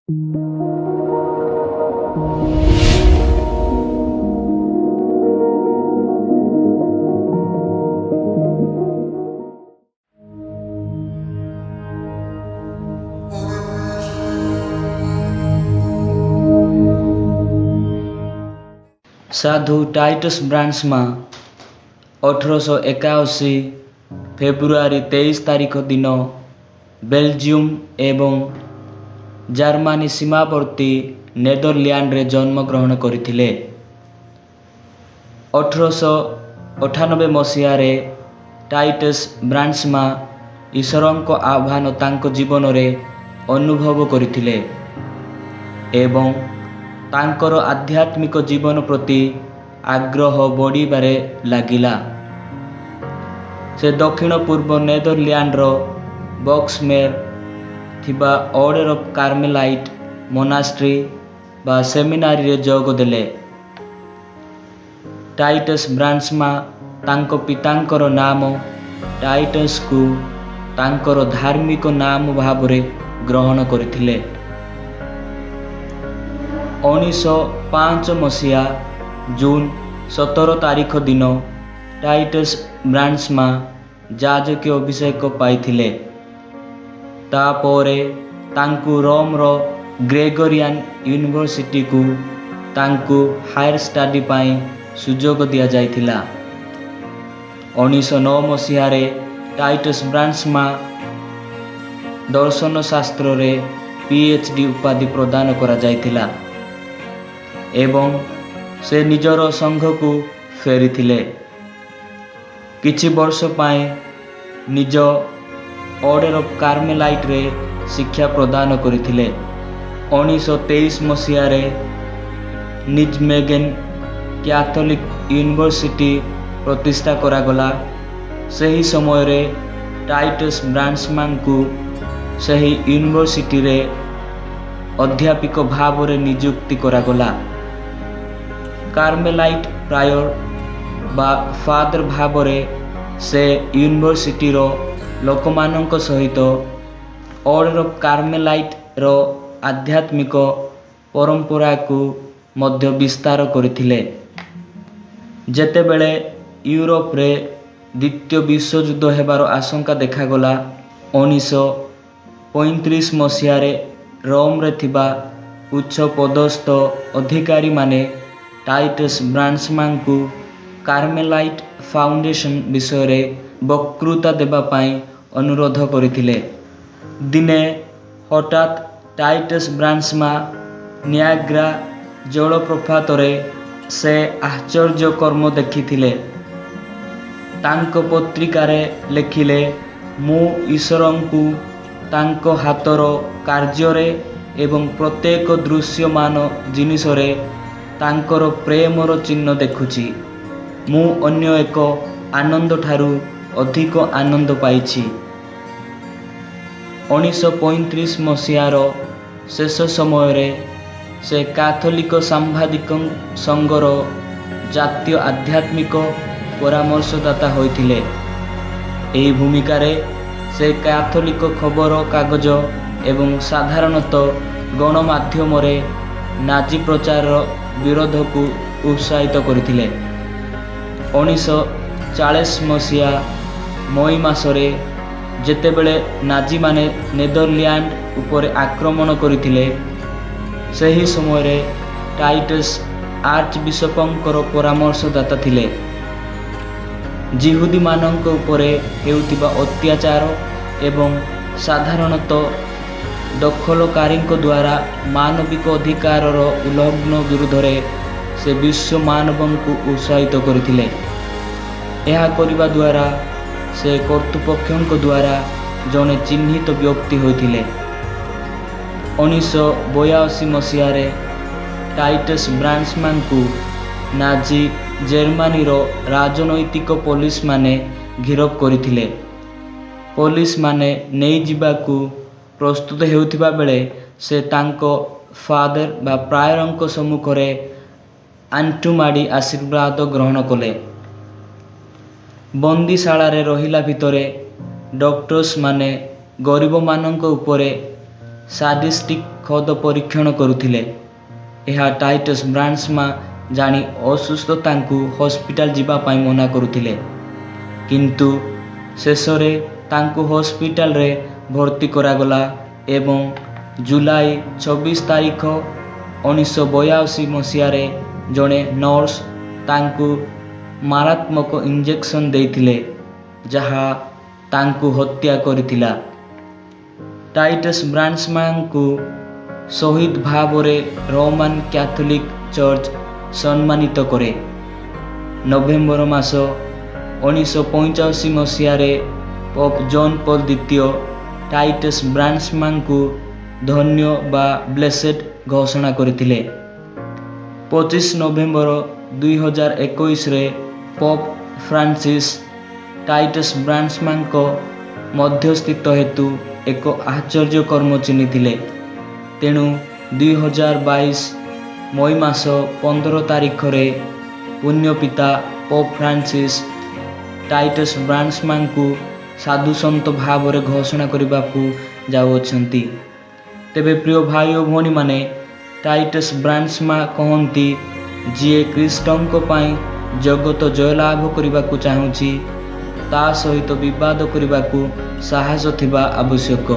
ସାଧୁ ଟାଇଟସ୍ ବ୍ରାଣ୍ଡସ୍ମା 1881 ଫେବୃଆରୀ 23 ତାରିଖ ଦିନ ବେଲଜିୟମ ଏବଂ ଜର୍ମାନୀ ସୀମାବର୍ତ୍ତୀ ନେଦରଲ୍ୟାଣ୍ଡରେ ଜନ୍ମଗ୍ରହଣ କରିଥିଲେ। 1898 ମସିହାରେ ଟାଇଟସ୍ ବ୍ରାଣ୍ଡସ୍ମା ଈଶ୍ୱରଙ୍କ ଆହ୍ୱାନ ତାଙ୍କ ଜୀବନରେ ଅନୁଭବ କରିଥିଲେ ଏବଂ ତାଙ୍କର ଆଧ୍ୟାତ୍ମିକ ଜୀବନ ପ୍ରତି ଆଗ୍ରହ ବଢ଼ିବାରେ ଲାଗିଲା। ସେ ଦକ୍ଷିଣ ପୂର୍ବ ନେଦରଲ୍ୟାଣ୍ଡର ବକ୍ସମେର ଥିବା ଅର୍ଡ଼ର ଅଫ୍ କାର୍ମେଲାଇଟ୍ ମୋନାଷ୍ଟ୍ରି ବା ସେମିନାରୀରେ ଯୋଗ ଦେଲେ। ଟାଇଟସ୍ ବ୍ରାଣ୍ଡସ୍ମା ତାଙ୍କ ପିତାଙ୍କର ନାମ ଟାଇଟସ୍ଙ୍କୁ ତାଙ୍କର ଧାର୍ମିକ ନାମ ଭାବରେ ଗ୍ରହଣ କରିଥିଲେ। 1905 ମସିହା ଜୁନ୍ 17 ତାରିଖ ଦିନ ଟାଇଟସ୍ ବ୍ରାଣ୍ଡସ୍ମା ଯାଜକୀୟ ଅଭିଷେକ ପାଇଥିଲେ। ତାପରେ ତାଙ୍କୁ ରୋମର ଗ୍ରେଗୋରିଆନ୍ ୟୁନିଭର୍ସିଟିକୁ ତାଙ୍କୁ ହାୟର ଷ୍ଟଡି ପାଇଁ ସୁଯୋଗ ଦିଆଯାଇଥିଲା। 1909 ମସିହାରେ ଟାଇଟସ୍ ବ୍ରାଣ୍ଡସ୍ମା ଦର୍ଶନଶାସ୍ତ୍ରରେ ପିଏଚ୍ ଡି ଉପାଧି ପ୍ରଦାନ କରାଯାଇଥିଲା ଏବଂ ସେ ନିଜର ସଂଘକୁ ଫେରିଥିଲେ। କିଛି ବର୍ଷ ପାଇଁ ନିଜ ଅର୍ଡ଼ର ଅଫ୍ କାର୍ମେଲାଇଟ୍ରେ ଶିକ୍ଷା ପ୍ରଦାନ କରିଥିଲେ। 1923 ମସିହାରେ ନିଜ୍ମେଗେନ୍ କ୍ୟାଥୋଲିକ୍ ୟୁନିଭର୍ସିଟି ପ୍ରତିଷ୍ଠା କରାଗଲା। ସେହି ସମୟରେ ଟାଇଟସ୍ ବ୍ରାଣ୍ଡସ୍ମାଙ୍କୁ ସେହି ୟୁନିଭର୍ସିଟିରେ ଅଧ୍ୟାପକ ଭାବରେ ନିଯୁକ୍ତି କରାଗଲା। କାର୍ମେଲାଇଟ୍ ପ୍ରାୟର ବା ଫାଦର ଭାବରେ ସେ ୟୁନିଭର୍ସିଟିର ଲୋକମାନଙ୍କ ସହିତ ଅର୍ଡ଼ର ଅଫ୍ କାର୍ମେଲାଇଟ୍ର ଆଧ୍ୟାତ୍ମିକ ପରମ୍ପରାକୁ ମଧ୍ୟ ବିସ୍ତାର କରିଥିଲେ। ଯେତେବେଳେ ୟୁରୋପରେ ଦ୍ୱିତୀୟ ବିଶ୍ୱଯୁଦ୍ଧ ହେବାର ଆଶଙ୍କା ଦେଖାଗଲା, 1935 ମସିହାରେ ରୋମରେ ଥିବା ଉଚ୍ଚ ପଦସ୍ଥ ଅଧିକାରୀମାନେ ଟାଇଟସ୍ ବ୍ରାଣ୍ଡସ୍ମାଙ୍କୁ କାର୍ମେଲାଇଟ୍ ଫାଉଣ୍ଡେସନ୍ ବିଷୟରେ ବକ୍ତୃତା ଦେବା ପାଇଁ ଅନୁରୋଧ କରିଥିଲେ। ଦିନେ ହଠାତ୍ ଟାଇଟସ୍ ବ୍ରାଣ୍ଡସ୍ମା ନିଆଗ୍ରା ଜଳପ୍ରପାତରେ ସେ ଆଶ୍ଚର୍ଯ୍ୟ କର୍ମ ଦେଖିଥିଲେ। ତାଙ୍କ ପତ୍ରିକାରେ ଲେଖିଲେ, ମୁଁ ଈଶ୍ୱରଙ୍କୁ ତାଙ୍କ ହାତର କାର୍ଯ୍ୟରେ ଏବଂ ପ୍ରତ୍ୟେକ ଦୃଶ୍ୟମାନ ଜିନିଷରେ ତାଙ୍କର ପ୍ରେମର ଚିହ୍ନ ଦେଖୁଛି। ମୁଁ ଅନ୍ୟ ଏକ ଆନନ୍ଦଠାରୁ ଅଧିକ ଆନନ୍ଦ ପାଇଛି। 1935 ମସିହାର ଶେଷ ସମୟରେ ସେ କାଥୋଲିକ ସାମ୍ବାଦିକ ସଂଘର ଜାତୀୟ ଆଧ୍ୟାତ୍ମିକ ପରାମର୍ଶଦାତା ହୋଇଥିଲେ। ଏହି ଭୂମିକାରେ ସେ କାଥୋଲିକ ଖବରକାଗଜ ଏବଂ ସାଧାରଣତଃ ଗଣମାଧ୍ୟମରେ ନାଜି ପ୍ରଚାରର ବିରୋଧକୁ ଉତ୍ସାହିତ କରିଥିଲେ। 1940 ମସିହା ମଇ ମାସରେ ଯେତେବେଳେ ନାଜିମାନେ ନେଦରଲ୍ୟାଣ୍ଡ ଉପରେ ଆକ୍ରମଣ କରିଥିଲେ, ସେହି ସମୟରେ ଟାଇଟସ୍ ଆର୍ଚବିଶପଙ୍କର ପରାମର୍ଶଦାତା ଥିଲେ। ଯିହୁଦୀମାନଙ୍କ ଉପରେ ହେଉଥିବା ଅତ୍ୟାଚାର ଏବଂ ସାଧାରଣତଃ ଦଖଲକାରୀଙ୍କ ଦ୍ୱାରା ମାନବିକ ଅଧିକାରର ଉଲ୍ଲଂଘନ ବିରୁଦ୍ଧରେ ସେ ବିଶ୍ୱ ମାନବଙ୍କୁ ଉତ୍ସାହିତ କରିଥିଲେ। ଏହା କରିବା ଦ୍ୱାରା ସେ କର୍ତ୍ତୃପକ୍ଷଙ୍କ ଦ୍ୱାରା ଜଣେ ଚିହ୍ନିତ ବ୍ୟକ୍ତି ହୋଇଥିଲେ। 1982 ମସିହାରେ ଟାଇଟସ୍ ବ୍ରାଣ୍ଡସ୍ମାଙ୍କୁ ନାଜି ଜର୍ମାନୀର ରାଜନୈତିକ ପୋଲିସମାନେ ଗିରଫ କରିଥିଲେ। ପୋଲିସମାନେ ନେଇଯିବାକୁ ପ୍ରସ୍ତୁତ ହେଉଥିବା ବେଳେ ସେ ତାଙ୍କ ଫାଦର ବା ପ୍ରାୟରଙ୍କ ସମ୍ମୁଖରେ ଆଣ୍ଠୁମାଡ଼ି ଆଶୀର୍ବାଦ ଗ୍ରହଣ କଲେ। ବନ୍ଦୀଶାଳାରେ ରହିଲା ଭିତରେ ଡକ୍ଟର୍ସମାନେ ଗରିବମାନଙ୍କ ଉପରେ ସାଡିଷ୍ଟିକ୍ ଖଦ ପରୀକ୍ଷଣ କରୁଥିଲେ। ଏହା ଟାଇଟସ୍ ବ୍ରାଣ୍ଡସ୍ମା ଜାଣି ଅସୁସ୍ଥ ତାଙ୍କୁ ହସ୍ପିଟାଲ ଯିବା ପାଇଁ ମନା କରୁଥିଲେ। କିନ୍ତୁ ଶେଷରେ ତାଙ୍କୁ ହସ୍ପିଟାଲରେ ଭର୍ତ୍ତି କରାଗଲା ଏବଂ ଜୁଲାଇ 26 ତାରିଖ 1982 ମସିହାରେ ଜଣେ ନର୍ସ ତାଙ୍କୁ ମାରାତ୍ମକ ଇଞ୍ଜେକ୍ସନ୍ ଦେଇଥିଲେ, ଯାହା ତାଙ୍କୁ ହତ୍ୟା କରିଥିଲା। ଟାଇଟସ୍ ବ୍ରାଣ୍ଡସ୍ମାଙ୍କୁ ଶହୀଦ ଭାବରେ ରୋମାନ କ୍ୟାଥୋଲିକ୍ ଚର୍ଚ୍ଚ ସମ୍ମାନିତ କରେ। ନଭେମ୍ବର ମାସ 1985 ମସିହାରେ ପୋପ୍ ଜନ୍ ପଲ୍ ଦ୍ୱିତୀୟ ଟାଇଟସ୍ ବ୍ରାଣ୍ଡସ୍ମାଙ୍କୁ ଧନ୍ୟ ବା ବ୍ଲେସେଡ୍ ଘୋଷଣା କରିଥିଲେ। 25 ନଭେମ୍ବର 2021ରେ ପୋପ୍ ଫ୍ରାନ୍ସିସ୍ ଟାଇଟସ୍ ବ୍ରାଣ୍ଡସ୍ମାଙ୍କ ମଧ୍ୟସ୍ଥିତ ହେତୁ ଏକ ଆଶ୍ଚର୍ଯ୍ୟ କର୍ମ ଚିହ୍ନିଥିଲେ। ତେଣୁ 2022 ମଇ ମାସ 15 ତାରିଖରେ ପୁଣ୍ୟପିତା ପୋପ୍ ଫ୍ରାନ୍ସିସ୍ ଟାଇଟସ୍ ବ୍ରାଣ୍ଡସ୍ମାଙ୍କୁ ସାଧୁସନ୍ଥ ଭାବରେ ଘୋଷଣା କରିବାକୁ ଯାଉଅଛନ୍ତି। ତେବେ ପ୍ରିୟ ଭାଇ ଓ ଭଉଣୀମାନେ, ଟାଇଟସ୍ ବ୍ରାଣ୍ଡସ୍ମା କହନ୍ତି, ଯିଏ ଖ୍ରୀଷ୍ଟଙ୍କ ପାଇଁ ଜଗତ ଜୟଲାଭ କରିବାକୁ ଚାହୁଁଛି, ତା ସହିତ ବିବାଦ କରିବାକୁ ସାହସ ଥିବା ଆବଶ୍ୟକ।